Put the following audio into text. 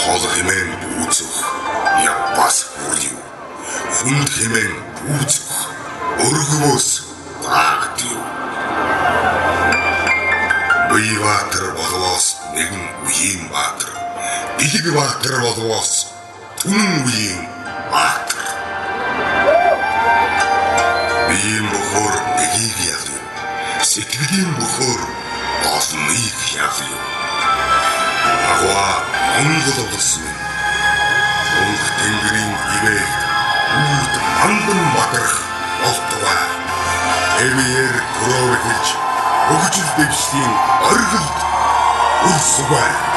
Хол хэмээн бүүцэх явбас хүрьв. Хүнд хэмээн бүүцэх өргөвөөс гагдив. Бие баатар болвоос нэгэн үеийн баатар. Бэлэг баатар болвоос түнэн үеийн баатар. Биеийн бохор нэгийг ялв. Сэтгэлийн бохор олныг ялв. Агва Монгол улс минь. Мөнх тэнгэрийн ивэлд үүд мандан бадрах болтугай. Эмээр төрөөр хэлж хөгжил дэвшлийн оргилд өрсгөө.